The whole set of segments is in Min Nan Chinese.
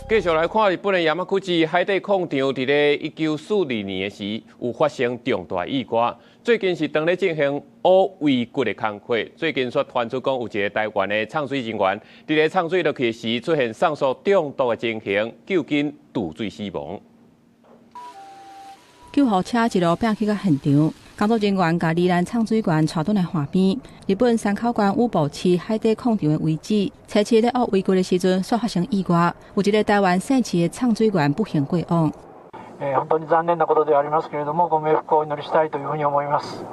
繼續來看日本的山口市海底礦場，佇咧1942年的時有發生重大意外。最近是當咧進行挖遺骨的工課，最近煞傳出講有一個台灣的藏水人員，佇咧藏水落去時出現酸素中毒的情形，救緊墜水死亡。救護車一路拚去到現場，工作人員共罹難藏水員帶轉來岸邊。日本山口縣宇部市海底礦場的遺址，初七咧挖遺骨的時陣，煞發生意外，有一個台灣姓池的藏水員不幸過往。本当に残念なことでありますけれども、ご冥福をお祈りしたいというふうに思います。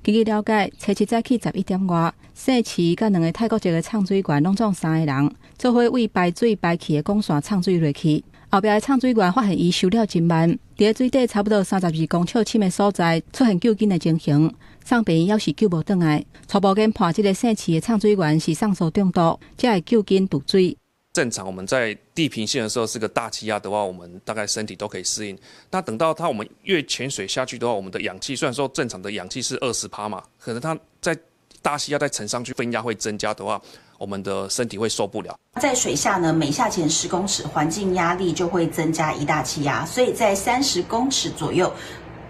根據了解，初七早起11點外，姓池佮兩個泰國籍的藏水員，攏總三個人，做伙為排水排氣的管線藏水落去。後壁的藏水員發現伊收了真慢，佇咧水底差不多32公尺深的所在出現救緊的情形，送病猶是救無轉來。初步研判，這個姓池的藏水員是酸素中毒，才會救緊墜水。正常我們在地平線的時候是個大氣壓的話，我們大概身體都可以適應。那等到它我們越潛水下去的話，我們的氧氣雖然說正常的氧氣是20趴嘛，可能它在大氣壓再沉上去，分壓會增加的話，我們的身體會受不了。在水下呢，每下潛10公尺，環境壓力就會增加1大氣壓，所以在30公尺左右，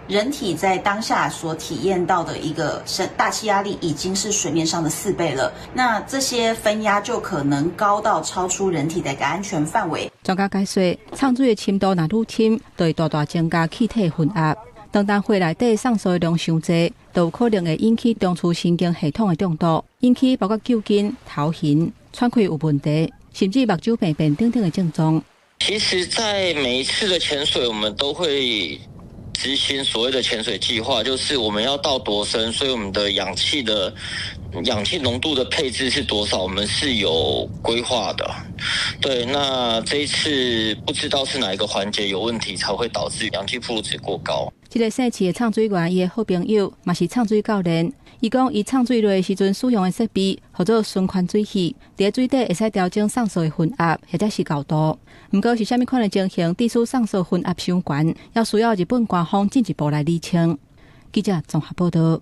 人體在當下所體驗到的一個大氣壓力已經是水面上的4倍了。那這些分壓就可能高到超出人體的一個安全範圍。專家解說，藏水的深度若愈深，就會大大增加氣體分壓。當當火內底酸素的量傷濟，就有可能會引起中樞神經系統的中毒，引起包括救緊、頭暈、喘氣有問題，甚至目睭病變等等的症狀。其實，在每一次的潛水，我們都會執行所謂的潛水計劃，就是我們要到多深，所以我們的氧氣濃度的配置是多少，我們是有規劃的。對，那這一次不知道是哪一個環節有問題，才會導致氧氣暴露值過高。這個姓池的藏水員，伊的好朋友嘛是藏水教練。伊講，伊藏水落的時陣使用的設備，號做循環水器，佇水底會使調整酸素的分壓或者是高度。毋過是啥物款的情形，致使酸素分壓傷懸，猶需要日本官方進一步來釐清。記者綜合報道。